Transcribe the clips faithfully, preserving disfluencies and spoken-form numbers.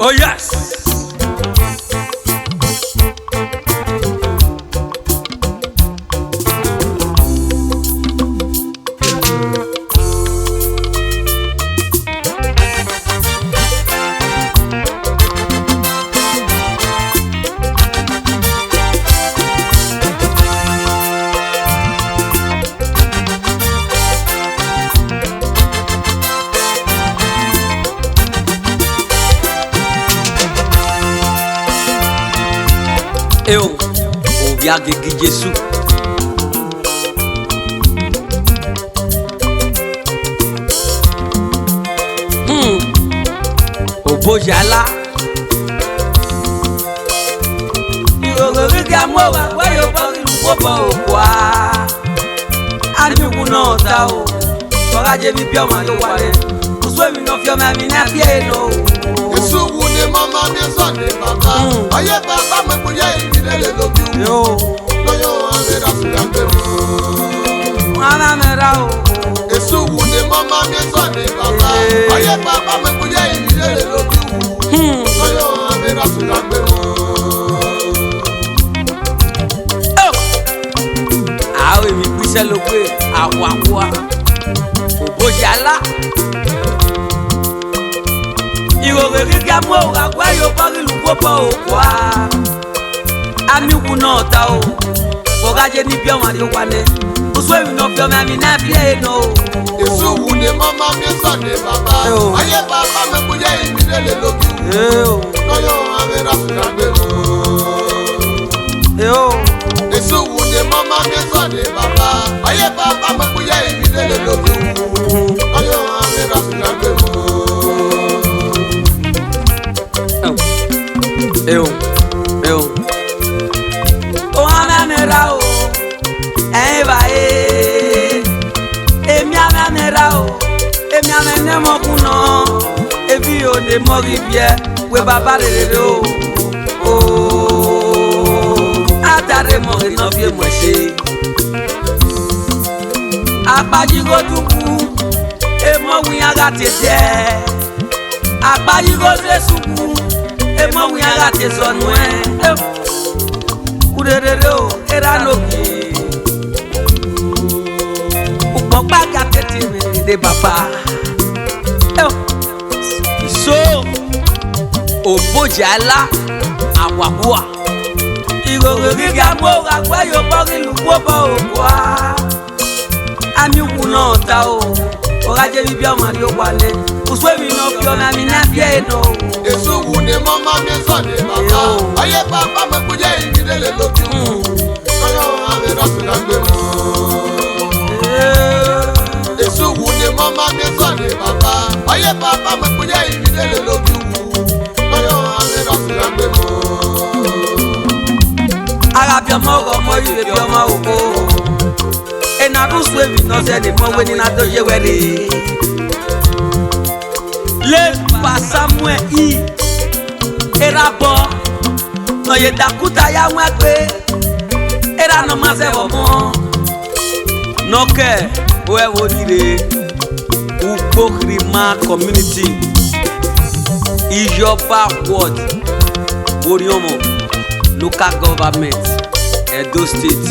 Oh yes. Eo, ovbi agege Jesu. Hmm. Oboyala. Ighogho ghi gha mu owa wẹ ye obọ ghi lu obọ okua. Ani uwu nọ ta o, ọ gha je vbe ibiọmwa ye owa nẹ. Usun emwi ne ọ fi ọmwa emwi ne a fi ẹre nọ o. Isun uwu ne mama miẹn sọ ne baba. Mm. Ọ ye baba mẹ kpo ye ivbi lele lobi uwu. Yo. Lọyọ amẹ ra sẹ gha gbe mọ. Ọmwa mwẹ ra o. Esu wu ne mama miẹn sọ ne baba. Ee. Ọ ye baba mẹ kpo ye ivbi lele lobi uwu. Hmm. Lọyọ amẹ ra sẹ gha gbe mọ. Oh! A ru emwi gbe isẹ logbe, a wa kua. Oboyala. Ighogho ghi gha mu owa wẹ ye obọ ghi lu obọ okua. Ami uwu nọ ta o, ọ gha je ne ibiọmwa rrie owa nẹ. Usun emwi ne ọ fi ọmwa emwi ne a fi ẹre nọ o. Esu wu ne mama miẹn sọ ne baba. Eo. Ọ ye baba mẹ kpo ye ivbi lele lobi uwu. Eo. Lọyọ amẹ ra sẹ gha gbe mọ. Eo. Esu wu ne mama miẹn sọ ne baba. Ọ ye baba mẹ kpo ye ivbi lele lobi uwu. Lọyọ amẹ ra sẹ gha gbe mọ. Eo, eo. Ohanmwẹ mwẹ ra o, ẹ i vba re. Emianmwẹ mwẹ ra o, emianmwẹ ne ẹmwẹ ọkun nọ, evi o ne emọ ghi viẹ, wẹ baba rere o. O, a ta rre emọ ghe ne ọ viọ emọ ẹse. Akpa yi igho dugbu, emọ wẹ iran gha tie ẹdẹ. Akpa yi igho ze sukun, emọ wẹ iran gha tie zọ nuẹn. Urherere o, erha ne ogie. Ukpọn gba ga tete vbe dede baba. Iso, Oboyala, a wa kua. Ighogho ghi gha mu owa wẹ ye obọ ghi lu obọ okua. Ami uwu nọ ta o, ọ gha je vbe ibiọmwa rrie owa nẹ. Usun emwi ne ọ fi ọmwa emwi ne a fi ẹre nọ o. Esu wu ne mama miẹn sọ ne baba. Eo. Ọ ye baba mẹ kpo ye ivbi lele lobi uwu. Hmm. Lọyọ amẹ ra sẹ gha gbe mọ. Ee. Esu wu ne mama miẹn sọ ne baba. Ọ ye baba mẹ kpo ye ivbi lele lobi uwu. Lọyọ amẹ ra sẹ gha gbe mọ. A gha viọ ọmọ ọghọ, ọmọ yi vbe viọ ọmọ okhuo. Ena rre usun emwi ne ọ zẹ ne emọ wẹ ne I na do ye wẹ rre. Late Pa Samuel I. Erhabọ ne ọ ye Dakuta ya wọn egbe, erha ne ọ ma zẹ vbe ọmọ, ne ọ ke ru ẹvbo ni rre Ukpokhirima community, Iyọba ward, Orhiọnmwẹ local government, Edo State.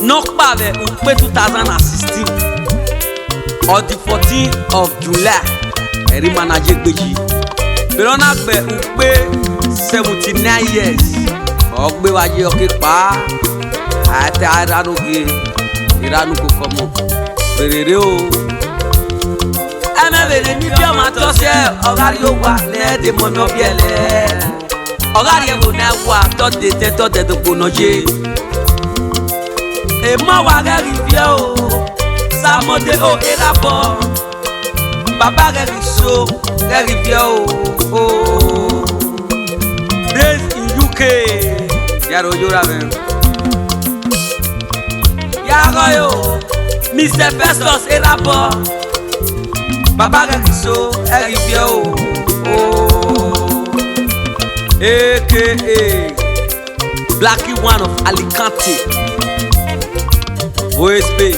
Ne ọ kpa vbe ukpe two thousand and sixteen, ọ di fourteen of July, ẹre ima na ye egbe yi. Vbene ọ na gbe ukpe seventy nine years, ọ gbe vbe aye ọ ke kpa, a te a ra ne ogie, erha ne ukoko ọmọ. Rere o. Ẹmwẹ vbene emwi ibiọmwa tọ sẹ, ọ gha rrie owa ne ẹ dẹ emọ ne ọ biẹlẹ. Ọ gha rrie ẹvbo ne a wa tọ de etẹn tọ de ẹdogbo ne ọ ye. Emọ wa ghẹ ghi viẹ o, Samode o Erhabọ. Baba ghẹ ghi so, ghẹ ghi viẹ o, o. Based in U K. Ya ro yo ra vẹ. Ya gho yo, Mister Festus Erhabọ. Baba ghẹ ghi so, ghẹ ghi viẹ o, o. A K A Blackie One of Alicante. Voice Bay.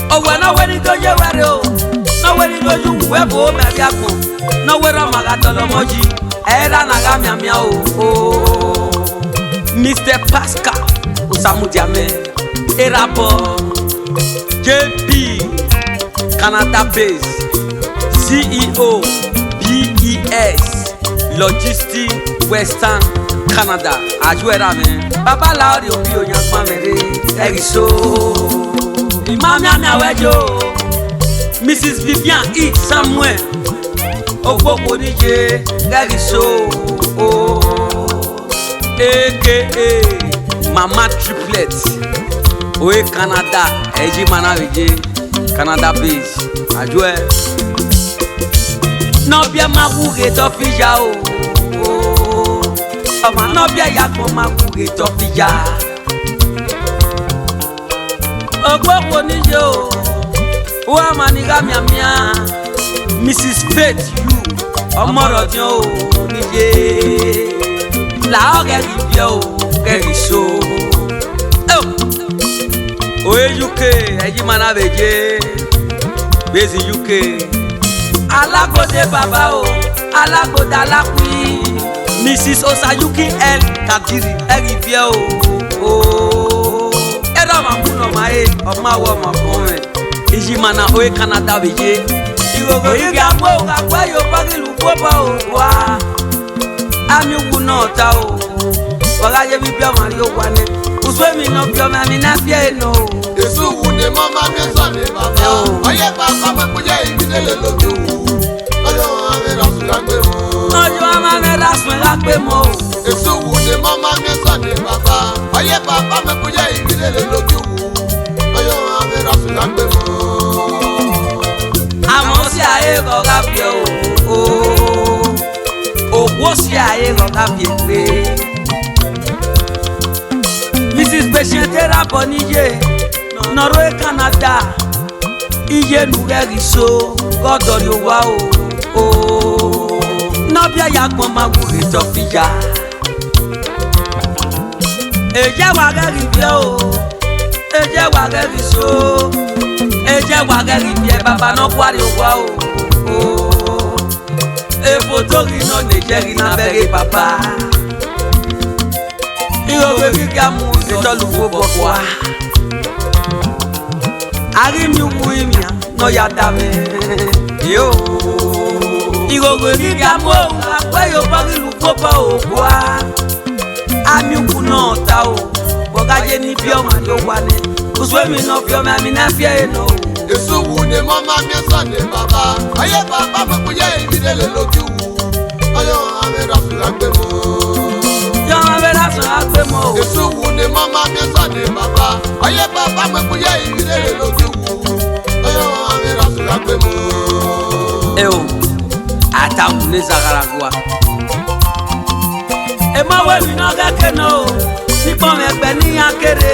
Owẹ ne ọ wẹ ne I do ye wẹ rre o, ne ọ Wẹ ni do yu uwu ẹvbo mẹ vbe agbọn, ne ọ wẹ erha ọmwa gha dọlọ ọmọ yi, ẹ i ra na gha mianmian o. Mister Pascal Osamudia mẹ, erha obọ, J P, Canada base, C E O, B E S, Logistic, Western Canada. A yu ẹre amwẹ. Baba la ọrri ovbi oyan gbanmwẹ rre, ẹghi so. I ma mianmian wẹ yo. Missus Vivian E. Samuel, ogbogbo ni ye, ẹghi so. A K A Mama Triplet, ore Canada, ẹ i yi ima na vbe ye, Canada base, a yu ẹre. Ne ọ biẹ ma wu ghe dọfi ya o. Ọmwa ne ọ biẹ ya agbọn ma wu ghe dọfi ya. Ogbogbo ni yo, uwa ma ni gha mianmian. Missus Faith Yu, ọmọ rhọdiọn o, ni ye. La ọghẹ ghi viẹ o, ghẹ ghi so. Ore U K, ẹ i yi ima na vbe ye, base in U K. Alagbode baba o, alagbode alakhui. Missus Osayuki L Kadiri, ẹ ghi viẹ o. Erha ọmwa mu ne ọmwa re, ọ ma wẹ ọmwa ọmọ mwẹ. I yi ima na ore Canada vbe ye. Ighogho ghi gha mu ohu gha gu ẹre ye obọ ghi lu ugbo obọ o, wa. Amẹ uwu ne ọ ta o, wa gha ye vbe ibiọmwa rrie owa nẹ. Usun emwi ne ọ biọmwa, emwi ne a biẹ ẹre nọ o. Esu wu ne mama miẹn sọ ne baba. Ọ ye baba mẹ kpo ye ivbi ne lele ovbi uwu. Ọyọ ọmwa mwẹ ra suẹn gha gbe mu. Ọyọ ọmwa mwẹ ra suẹn gha gbe mu o. Esu wu ne mama miẹn sọ ne baba. Ọ ye baba mẹ kpo ye ivbi ne lele ovbi uwu. Ọyọ ọmwa mwẹ ra suẹn gha gbe mu. Amọ si a he ghọ gha viẹ o. Okhuo si a he ghọ gha viẹ egbe. Missus Patient erha obọ ne iye ne ọ rre Canada, iye ne u ghẹ ghi so, ghe ọ dọrriọ owa o, o. Ne ọ biẹ ya agbọn ma wu ghe tọfi ya. Eya wa ghẹ ghi viẹ o, eya wa ghẹ ghi so, eya wa ghẹ ghi viẹ baba ne ọ guarriọ owa o, o. Ebo do ghi nọ ne eya ghi na bẹghe baba. Ighogho ghi gha mu etọ lu ugbo obọ fua. A ghi miẹn uwu rinmwian ne ọ ya da mwẹ. Yo. Ighogho ghi gha mu ohu gha gu ẹre ye obọ ghi lu ugbo obọ okua. A miẹn uwu ne ọ ta o, vbe ọ gha ye ne ibiọmwa rrie owa nẹ. Usun emwi ne ọ biọmwa, emwi ne a biẹ ẹre nọ o. Esu wu ne mama miẹn sọ ne baba. Ọ ye baba mẹ kpo ye ivbi ne lele ovbi uwu. Ọyọ ọmwa mwẹ ra suẹn gha gbe mu. Ọyọ ọmwa mwẹ ra suẹn gha gbe mu o. Esu wu ne mama miẹn sọ ne baba. Ọ ye baba mẹ kpo ye ivbi ne lele ovbi uwu. Ọyọ ọmwa mwẹ ra suẹn gha gbe mu. Eo, a ta wu ne zagharagua. Emọ wẹ emwi ne ọ ghẹ ke nọ o, ne ikpọnmwẹ ẹgbẹ ne iran kere,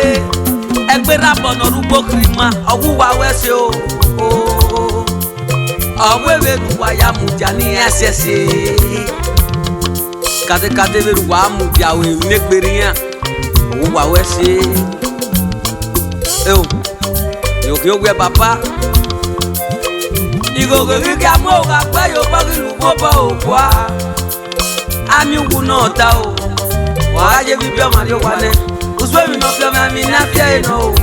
ẹgbẹe rre abọ ne ọ rre ugbo kherhe ima, ọ wu uwa ru ẹse o. Ọ wẹ vbene uwa ya mudia ne iran ẹsẹse. Katekate vbene uwa mudia ru emwi ne egbe rre iran, ọ wu uwa ru ẹse. Eo, I ghi khian owẹ baba. Ighogho ghi khian mu ohu gha gu ẹre ye obọ ghi lu ugbo obọ okua. A miẹn uwu ne ọ ta o, wa gha ye vbe ibiọmwa rrie owa nẹ. Usun emwi ne ọ biọmwa, emwi ne a biẹ ẹre nọ o.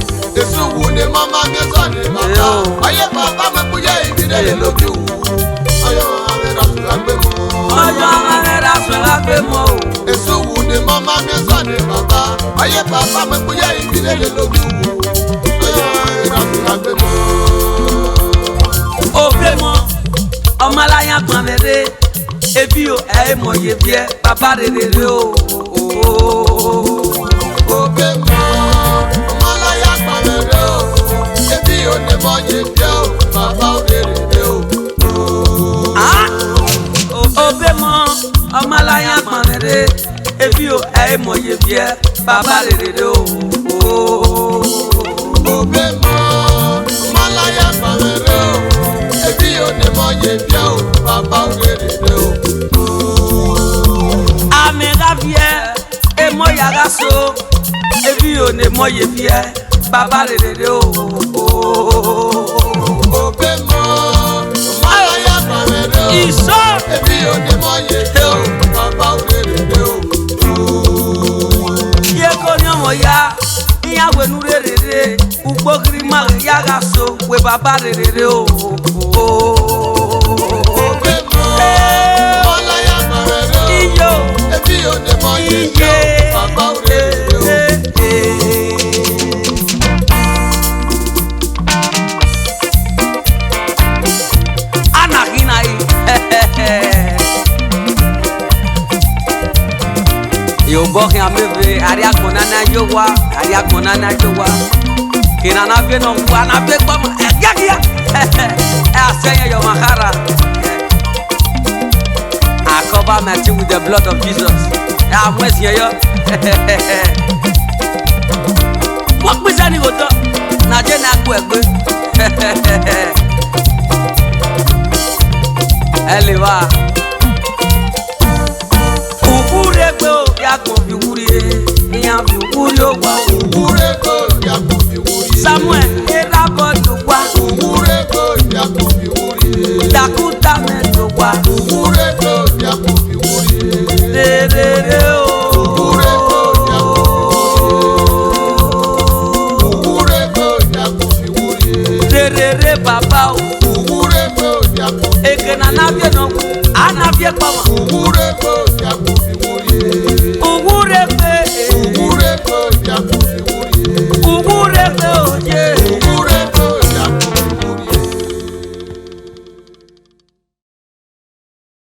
Esu wu ne mama miẹn sọ ne baba. Eo. Ọ ye baba mẹ kpo ye ivbi ne lele ovbi uwu. Ọyọ ọmwa mwẹ ra suẹn gha gbe mu. Ọyọ ọmwa mwẹ ra suẹn gha gbe mu o. Esu wu ne mama miẹn sọ ne baba. Ọ ye baba mẹ kpo ye ivbi ne lele ovbi uwu. Ọyọ ọmwa mwẹ ra suẹn gha gbe mu. Ovbi emọ, ọ ma la yan gbanmwẹ rre. Ebi o, ẹ i mọ ye viẹ, baba rere rre o. Ovbi emọ, ọ ma la yan gbanmwẹ rre o. Ebi o, ne mọ ye viẹ o, baba rere rre o. Ah! Ovbi emọ, ọ ma la yan gbanmwẹ rre. Ebi o, ẹ i mọ ye viẹ, baba rere rre o. Ovbi emọ, ọ ma la yan gbanmwẹ rre o. Ebi o, ne mọ ye viẹ o, baba rere rre o. Amẹ gha viẹ, emọ ya gha so. Ebi o, ne mọ ye viẹ, baba rere rre o. Ovbi emọ, ọ So, we baba rere o. Iyo. Iye. Ana ghi na yi. Obọ khian meve, a rhie agbọn na na ye owa, a rhie agbọn na na ye owa. Kene a na viọ ne ọ wu, a na viọ ekpa ma, ẹ giagia. Ẹ a sẹ yẹn yọ ma khara. I cover my team with the blood of Jesus. Ẹ a mu ẹziẹn yọ. Mu ọkpisa ni vbe otọ, na je na gu ẹgbe. Ẹ le vba. Uwurriegbe o, ya gbọn fi uwurrie, iran fi uwurrie owa. Uwurriegbe